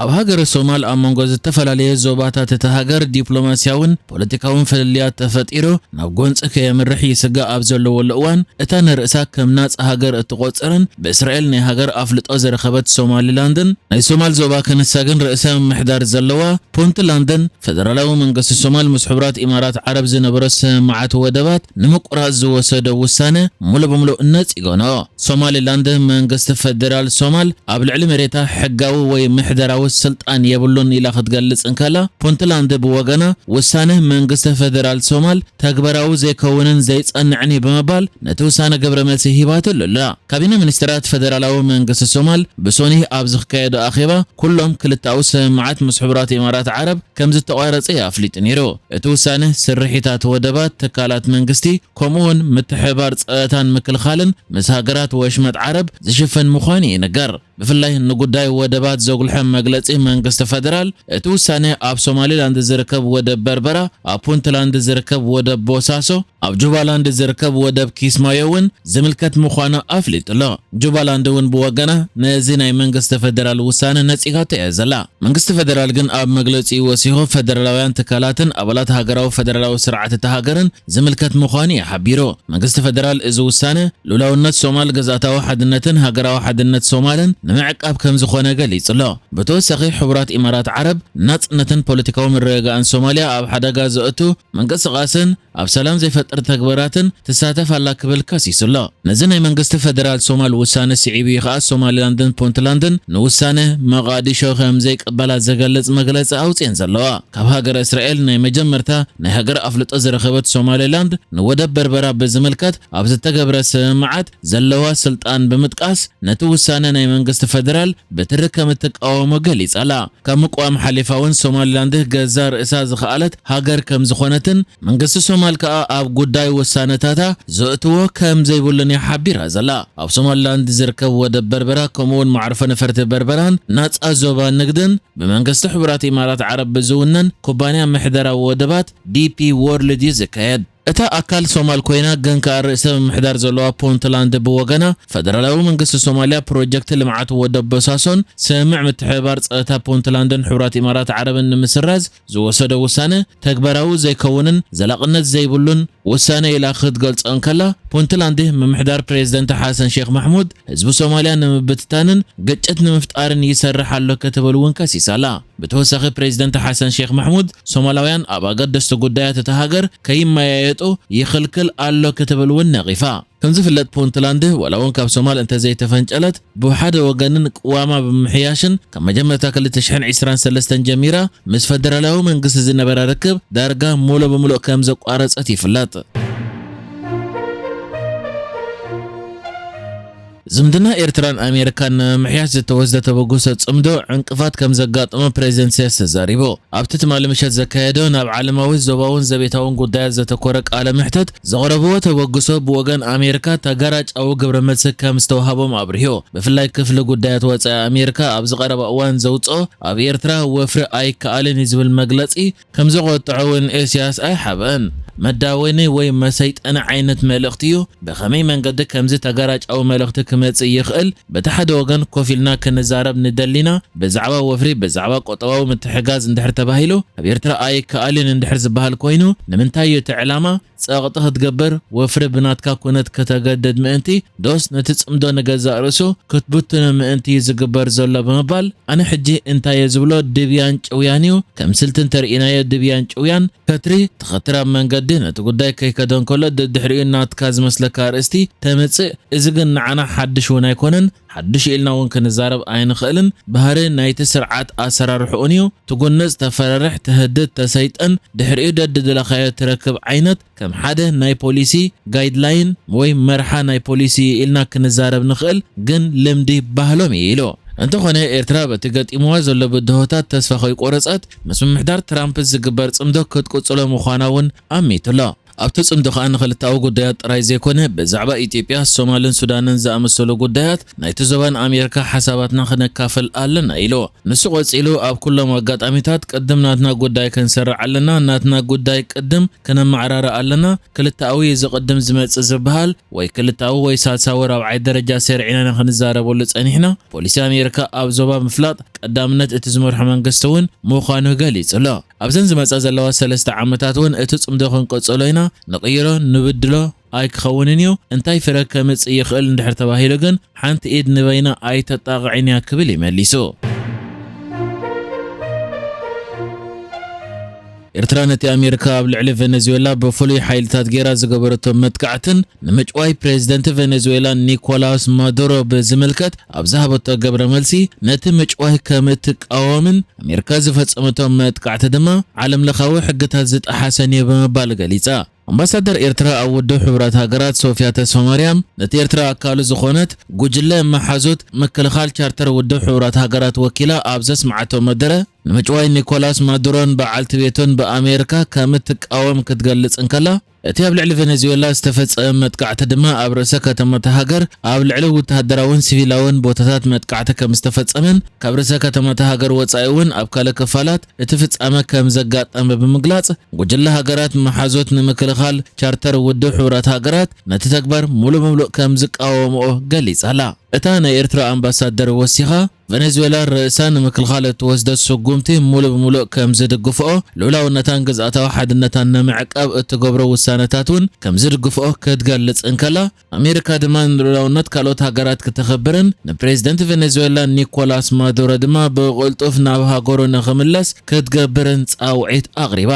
ኣብ ሃገረ ሶማል ኣብ መንጎ ዝተፈላለየ ዞባታት እታ ሃገር ዲፕሎማስያውን ፖለቲካውን ፍልልያት ተፈጢሩ ናብ ጎንፂ ከየምርሕ ይስጋእ ኣብ ዘለወሉ እዋን፣ እታ ንርእሳ ከም ናጻ ሃገር እትቖጽርን ብእስራኤል ናይ ሃገር ኣፍልጦ ዝረኸበት ሶማሊላንድን ናይ ሶማል ዞባ ክንሳ ግን ርእሰ ምምሕዳር ዘለዋ ፑንትላንድን ፈደራላዊ መንግስቲ ሶማል ምስ ሕቡራት ኢማራት ዓረብ ዝነበሮ ስምምዓት ወደባት ንምቁራጽ ዝወሰዶ ውሳነ ሙሉ ብሙሉ ነጺጎኖ። ሶማሊላንድ መንግስቲ ፈደራል ሶማል ኣብ ልዕሊ መሬታ ሕጋዊ ወይ ምሕደራዊ ስልጣን የብሉን ኢላ ክትገልጽ እንከላ፣ ፑንትላንድ ብወገና ውሳነ መንግስቲ ፈደራል ሶማል ተግባራዊ ዘይከውንን ዘይጸንዕን እዩ ብምባል ነቲ ውሳነ ግብረ መልሲ ሂባትሉ ኣላ። ካቢነ ሚኒስትራት ፈደራላዊ መንግስቲ ሶማል ብሶኒህ ኣብ ዝካየዶ ኣኼባ ኩሎም ክልተኣዊ ስምምዓት ምስ ሕቡራት ኢማራት ዓረብ ከም ዝተቋረጸ ኣፍሊጡ ነይሩ። እቲ ውሳነ ስርሒታት ወደባት፣ ትካላት መንግስቲ፣ ከምኡውን ምትሕብባር ጸጥታን ምክልኻልን ምስ ሃገራት ወሽመጥ ዓረብ ዝሽፍን ምዃኑ ይንገር። ብፍላይ ንጉዳይ ወደባት ዘጉልሐ መግለጺ መንግስቲ ፈደራል፣ እቲ ውሳነ ኣብ ሶማሊላንድ ዝርከብ ወደብ በርበራ፣ ኣብ ፑንትላንድ ዝርከብ ወደብ ቦሳሶ፣ ኣብ ጁባላንድ ዝርከብ ወደብ ኪስማዮ እውን ዝምልከት ምዃኑ ኣፍሊጡ ኣሎ። ጁባላንድ እውን ብወገና ነዚ ናይ መንግስቲ ፈደራል ውሳነ ነጺጋቶ እያ ዘላ። መንግስቲ ፈደራል ግን ኣብ መግለጺኡ ወሲኹ፣ ፈደራላውያን ትካላትን ኣባላት ሃገራዊ ፈደራላዊ ስርዓት እታ ሃገርን ዝምልከት ምዃኑ እዩ ሓቢሩ። መንግስቲ ፈደራል እዚ ውሳነ ልኡላውነት ሶማል፣ ግዝኣታዊ ሓድነትን ሃገራዊ ሓድነት ሶማልን ንምዕቃብ ከም ዝኾነ ገሊጹ ኣሎ። ብተወሳኺ፣ ሕቡራት ኢማራት ዓረብ ናጽነትን ፖለቲካዊ ምርግጋእን ሶማልያ ኣብ ሓደጋ ዘእቱ ምንቅስቓስን ኣብ ሰላም ዘይፈጥር ተግባራትን ትሳተፍ ኣላ ክብል ከሲሱ ኣሎ። ነዚ ናይ መንግስቲ ፈደራል ሶማል ውሳነ ስዒቡ እዩ ከኣ ሶማሊላንድን ፑንትላንድን ንውሳነ መቓዲሾ ከም ዘይቅበላ ዝገልጽ መግለጺ ኣውጺኤን ዘለዋ። ካብ ሃገረ እስራኤል ናይ መጀመርታ ናይ ሃገር ኣፍልጦ ዝረኸበት ሶማሊላንድ ንወደብ በርበራ ብዝምልከት ኣብ ዝተገብረ ስምምዓት ዘለዋ ስልጣን ብምጥቃስ ነቲ ውሳነ ናይ መንግስቲ ፈደራል ብትሪ ከም እትቃወሞ ገሊጻ ኣላ። ካብ ምቅዋም ሓሊፋ እውን ሶማሊላንድ ገዛ ርእሳ ዝኸኣለት ሃገር ከም ዝኾነትን መንግስቲ ሶማል ከኣ ኣብ ጉዳይ ውሳነታታ ዘእትዎ ከም ዘይብሉን እያ ሓቢራ ዘላ። ኣብ ሶማሊላንድ ዝርከብ ወደብ በርበራ ከምኡውን መዕርፎ ነፈርቲ በርበራን ናጻ ዞባ ንግድን ብመንግስቲ ሕቡራት ኢማራት ዓረብ ብዝውነን ኩባንያ ምሕደራዊ ወደባት ዲፒ ዎርልድ እዩ ዝካየድ። እታ ኣካል ሶማል ኮይና ግን ከኣ ርእሰ ምምሕዳር ዘለዋ ፑንትላንድ ብወገና፣ ፈደራላዊ መንግስቲ ሶማልያ ፕሮጀክት ልምዓት ወደብ ቦሳሶን ስምምዕ ምትሕብባር ጸጥታ ፑንትላንድን ሕቡራት ኢማራት ዓረብን ንምስራዝ ዝወሰዶ ውሳነ ተግባራዊ ዘይከውንን ዘላቕነት ዘይብሉን ውሳነ ኢላ ክትገልጾ እንከላ፣ ፑንትላንድ ምምሕዳር ፕሬዝደንት ሓሰን ሼክ ማሕሙድ ህዝቢ ሶማልያ ንምብትታንን ግጭት ንምፍጣርን ይሰርሕ ኣሎ ክትብል እውን ከሲሳ ኣላ። ብተወሳኺ ፕሬዝደንት ሓሰን ሼክ ማሕሙድ ሶማላውያን ኣብ ኣገደስቲ ጉዳያት እታ ሃገር ከይመያየጡ ይኽልክል ኣሎ ክትብል እውን ነቒፋ። ከም ዝፍለጥ ፑንትላንድ ዋላ እውን ካብ ሶማል እንተዘይተፈንጨለት ብሓደ ወገንን ቅዋማ ብምሕያሽን ካብ መጀመርታ ክልተ ሽሕን ዕስራን ሰለስተን ጀሚራ ምስ ፈደራላዊ መንግስቲ ዝነበራ ርክብ ዳርጋ ሙሉእ ብሙሉእ ከም ዘቋረጸት ይፍለጥ። ዝምድና ኤርትራን ኣሜሪካን ንምምሕያሽ ዝተወስደ ተበግሶ ጽምዶ ዕንቅፋት ከም ዘጋጠሞ ፕሬዚደንት ኢሳያስ ተዛሪቡ። ኣብቲ ትማሊ ምሸት ዘካየዶ ናብ ዓለማዊ ዞባውን ዘቤታውን ጉዳያት ዘተኮረ ቃለ መሕተት ዘቕረብዎ ተበግሶ ብወገን ኣሜሪካ ተጋራጫዊ ግብረ መልሲ ከም ዝተዋሃቦም ኣብሪሁ። ብፍላይ ክፍሊ ጉዳያት ወጻኢ ኣሜሪካ ኣብዚ ቀረባ እዋን ዘውጽኦ ኣብ ኤርትራ ወፍሪ ኣይከኣልን እዩ ዝብል መግለጺ ከም ዘቖጥዖ እውን ኢሳያስ ኣይሓብአን። መዳወኒ ወይ መሰይጠኒ ዓይነት መልእኽቲ እዩ። ብኸመይ መንገዲ ከምዚ ተጋራጫዊ መልእኽቲ ክመጽእ ይኽእል? በቲ ሓደ ወገን ኮፍ ኢልና ክንዛረብ ንደሊና ብዛዕባ ወፍሪ፣ ብዛዕባ ቁጠባዊ ምትሕጋዝ እንድሕር ተባሂሉ ኣብ ኤርትራ ኣይከኣልን እንድሕር ዝበሃል ኮይኑ ንምንታይ እዩ እቲ ዕላማ? ጸቕጢ ክትገብር፣ ወፍሪ ብናትካ ኩነት ከተገድድ ምእንቲ ዶስ ነቲ ጽምዶ ንገዛእ ርእሱ ክትብትኖ ምእንቲ እዩ ዝግበር ዘሎ ብምባል ኣነ ሕጂ እንታይ እየ ዝብሎ ድብያን ጭውያን እዩ። ከም ስልቲ እንተርኢናዮ ድብያን ጭውያን ከትሪ ተኸትራ መንገዲ ነቲ ጉዳይ ከይከደ እንከሎ ድድሕሪኡ ናትካ ዝመስለካ ኣርእስቲ ተምጽእ። እዚ ግን ንዓና ሓድሽ እውን ኣይኮነን። ሓድሽ ኢልና እውን ክንዛረብ ኣይንኽእልን። ባህሪ ናይቲ ስርዓት ኣሰራርሕኡን እዩ። ትጉንጽ፣ ተፈራርሕ፣ ትህድድ፣ ተሰይጥን ድሕሪኡ ደድደለኻዮ ትረክብ ዓይነት ከም ሓደ ናይ ፖሊሲ ጋይድላይን ወይ መርሓ ናይ ፖሊሲ ኢልና ክንዛረብ ንኽእል፣ ግን ልምዲ ባህሎም እዩ ኢሉ። እንተኾነ ኤርትራ በቲ ገጢምዋ ዘሎ ብድሆታት ተስፋ ከይቆረጸት ምስ ምምሕዳር ትራምፕ ዝግበር ጽምዶ ክትቅጽሎ ምዃና እውን ኣሚቱ ኣሎ። ኣብቲ ጽምዶ ከኣ ንኽልተኣዊ ጉዳያት ጥራይ ዘይኮነ ብዛዕባ ኢትዮጵያ፣ ሶማልን ሱዳንን ዝኣመሰሉ ጉዳያት ናይቲ ዞባን ኣሜሪካ ሓሳባትና ክነካፍል ኣለና ኢሉ። ንሱ ቀጺሉ ኣብ ኩሎም ኣጋጣሚታት ቅድም ናትና ጉዳይ ክንሰርዕ ኣለና፣ ናትና ጉዳይ ቅድም ክነመዓራርእ ኣለና፣ ክልተኣዊ እዩ ዝቕድም ዝመጽእ ዝበሃል ወይ ክልተኣዊ ወይ ሳልሳዊ ራብዓይ ደረጃ ሰሪዕና ኢና ክንዛረበሉ ጸኒሕና። ፖሊሲ ኣሜሪካ ኣብ ዞባ ምፍላጥ ቀዳምነት እቲ ዝመርሖ መንግስቲ እውን ምዃኑ ገሊጹ ኣሎ። ኣብዘን ዝመጻ ዘለዋ ሰለስተ ዓመታት እውን እቲ ጽምዶ ክንቅጽሎ ኢና፣ ንቕይሮ፣ ንብድሎ ኣይክኸውንን እዩ። እንታይ ፍረ ከምጽእ ይኽእል እንድሕር ተባሂሉ ግን ሓንቲ ኢድ ንበይና ኣይተጣቕዕን እያ ክብል እዩ መሊሱ። ኤርትራ ነቲ ኣሜሪካ ኣብ ልዕሊ ቬኔዙዌላ ብፍሉይ ሓይልታት ጌራ ዝገበረቶ መጥቃዕትን ንምጭዋይ ፕሬዝደንት ቬኔዙዌላ ኒኮላስ ማዱሮ ብዝምልከት ኣብ ዝሃበቶ ግብረ መልሲ፣ ነቲ ምጭዋይ ከም እትቃወምን ኣሜሪካ ዝፈጸመቶ መጥቃዕቲ ድማ ዓለም ለኻዊ ሕግታት ዝጠሓሰን እዩ ብምባል ገሊጻ። ኣምባሳደር ኤርትራ ኣብ ውድብ ሕቡራት ሃገራት ሶፊያ ተስፋማርያም፣ ነቲ ኤርትራ ኣካሉ ዝኾነት ጉጅለ መሓዙት ምክልኻል ቻርተር ውድብ ሕቡራት ሃገራት ወኪላ ኣብ ዘስምዓቶ መደረ፣ ንምጭዋይ ኒኮላስ ማዱሮን በዓልቲ ቤቱን ብኣሜሪካ ከም እትቃወም ክትገልጽ እንከላ፣ እቲ ኣብ ልዕሊ ቬኔዙዌላ ዝተፈጸመ መጥቃዕቲ ድማ ኣብ ርእሰ ከተማ እታ ሃገር ኣብ ልዕሊ ወተሃደራውን ሲቪላውን ቦታታት መጥቃዕቲ ከም ዝተፈጸመን ካብ ርእሰ ከተማ እታ ሃገር ወጻኢ እውን ኣብ ካልእ ክፋላት እቲ ፍጻመ ከም ዘጋጠመ ብምግላጽ፣ ጉጅለ ሃገራት መሓዞት ንምክልኻል ቻርተር ውድብ ሕቡራት ሃገራት ነቲ ተግባር ሙሉእ ብምሉእ ከም ዝቃወምኦ ገሊጻ ኣላ። እታ ናይ ኤርትራ ኣምባሳደር ወሲኻ፣ ቨነዙዌላ ርእሳ ንምክልኻል እትወስዶ ስጉምቲ ሙሉእ ብምሉእ ከም ዝድግፍኦ፣ ልኡላውነታን ግዝኣታዊ ሓድነታን ንምዕቃብ እትገብሮ ውሳነታት እውን ከም ዝድግፍኦ ክትገልጽ እንከላ፣ ኣሜሪካ ድማ ንልኡላውነት ካልኦት ሃገራት ክተኽብርን ንፕሬዝደንት ቬነዙዌላ ኒኮላስ ማዱሮ ድማ ብቕልጡፍ ናብ ሃገሩ ንኽምለስ ክትገብርን ጻውዒት ኣቕሪባ።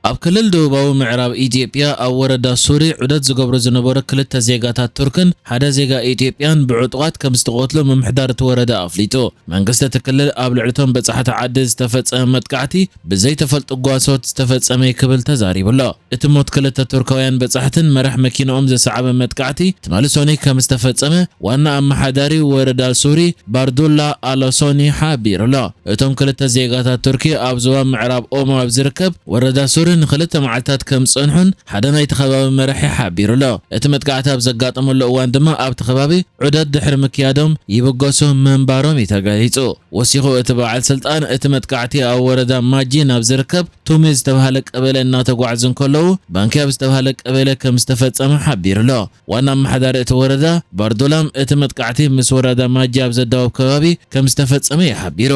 ኣብ ክልል ደቡባዊ ምዕራብ ኢትዮጵያ ኣብ ወረዳ ሱሪ ዑደት ዝገብሩ ዝነበሩ ክልተ ዜጋታት ቱርክን ሓደ ዜጋ ኢትዮጵያን ብዕጡቓት ከም ዝተቐትሉ ምምሕዳር እቲ ወረዳ ኣፍሊጡ። መንግስቲ እቲ ክልል ኣብ ልዕሊ እቶም በጻሕቲ ዓዲ ዝተፈጸመ መጥቃዕቲ ብዘይተፈልጡ ጓሶት ዝተፈጸመ እዩ ክብል ተዛሪቡ ኣሎ። እቲ ሞት ክልተ ቱርካውያን በጻሕትን መራሕ መኪንኦም ዘሰዓበ መጥቃዕቲ ትማሊ ሶኒ ከም ዝተፈጸመ ዋና ኣመሓዳሪ ወረዳ ሱሪ ባርዱላ ኣሎሶኒ ሓቢሩ ኣሎ። እቶም ክልተ ዜጋታት ቱርኪ ኣብ ዞባ ምዕራብ ኦሞ ኣብ ዝርከብ ወረዳ ሱሪ ንክልተ መዓልታት ከም ዝጸንሑን ሓደ ናይቲ ከባቢ መራሒ ሓቢሩ ኣሎ። እቲ መጥቃዕቲ ኣብ ዘጋጠመሉ እዋን ድማ ኣብቲ ከባቢ ዑደት ድሕሪ ምክያዶም ይብገሱ ምንባሮም እዩ ተገሊጹ። ወሲኹ እቲ በዓል ስልጣን፣ እቲ መጥቃዕቲ ኣብ ወረዳ ማጂ ናብ ዝርከብ ቱሚ ዝተባህለ ቀበሌ እናተጓዕዙ እንከለዉ፣ ባንኪ ኣብ ዝተባህለ ቀበሌ ከም ዝተፈጸመ ሓቢሩ ኣሎ። ዋና ኣመሓዳሪ እቲ ወረዳ ባርዶላም፣ እቲ መጥቃዕቲ ምስ ወረዳ ማጂ ኣብ ዘዳወብ ከባቢ ከም ዝተፈጸመ እዩ ሓቢሩ።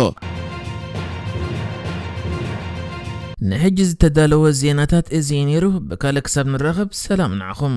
ንሕጂ ዝተዳለወ ዜናታት እዚ እዩ ነይሩ። ብካልእ ክሳብ ንራኸብ፣ ሰላም ንዓኹም።